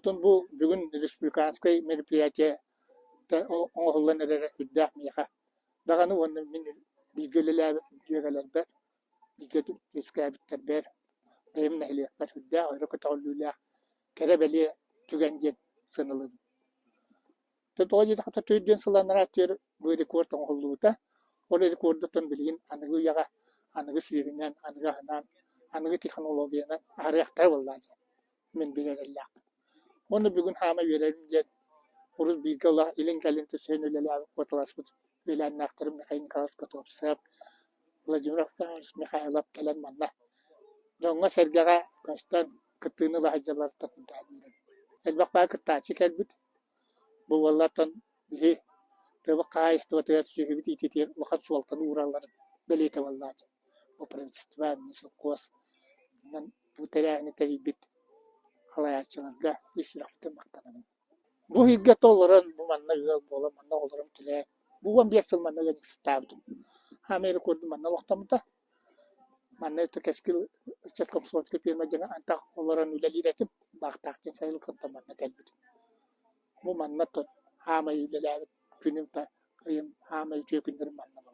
Оттон бу бүгүн республиканскай мероприятие оҥоһуллан эрэрэ үрдээх миэхэ даҕаны уонна мин бииргэ үлэлээбит дьүөгэлэрбэр, бииргэ үөскээбиттэрбэр, бэйэм нэһилиэкпэр сүрдээх өрө көтөҕүллүүлээх кэрэ-бэлиэ түгэн диэн сыаналыыбын. Тоҕо диэтэххэ, төрдүөн сыл анараа өттүгэр бу рекорд оҥоһуллубута. Ол рекордуттан билигин аныгы үйэҕэ аныгы сүүрүнэн, аныгы аһынан, аныгы технологиянан аһарыахтара буоллаҕа дии. Мин билэрэллээхпин. Уонна бүгүн хаама үөрэрим диэн урут бииргэ олох илин-кэлин түсүһэн үлэлээбит куоталаспыт үөлээннээхтэрим Михаил Николаевич Готовцев, Владимир Афанасьевич Михайлов кэлэн манна дьоҥҥо-сэргэҕэ көстөн кыттыыны ыла сылдьалларыттан үрдээн үөрэбин. Элбэх баар кыттааччы кэлбит. Бу уоллартан биһи тыабыт хаһаайыстыбатыгар сүөһүбүт иитиитигэр улахан суолтаны ууралларын бэлиэтэ буоллаҕа дии. Бу правительство, Минсельхоз бу тэрээһини тэрийбит салайааччыларга ис сүрэхпиттэн махтанабын. Бу иһиргэ олорон, бу манна ыал буолан, манна оҕолорум кэлэн, бу 15 сыл манна ыанньыксыттаабытым. Хаамыы рекорду манна олохтоммута. Манна это Кэскил ыччат комсомольскай пиэрмэ дьоно антах олорон үлэлиир этим. Баахтаах диэн сайылыккыттан манна кэлбитим. Бу манна хаамай үлэлээбит күнүм ыйым хаамай үтүө күннэрим манна буолла.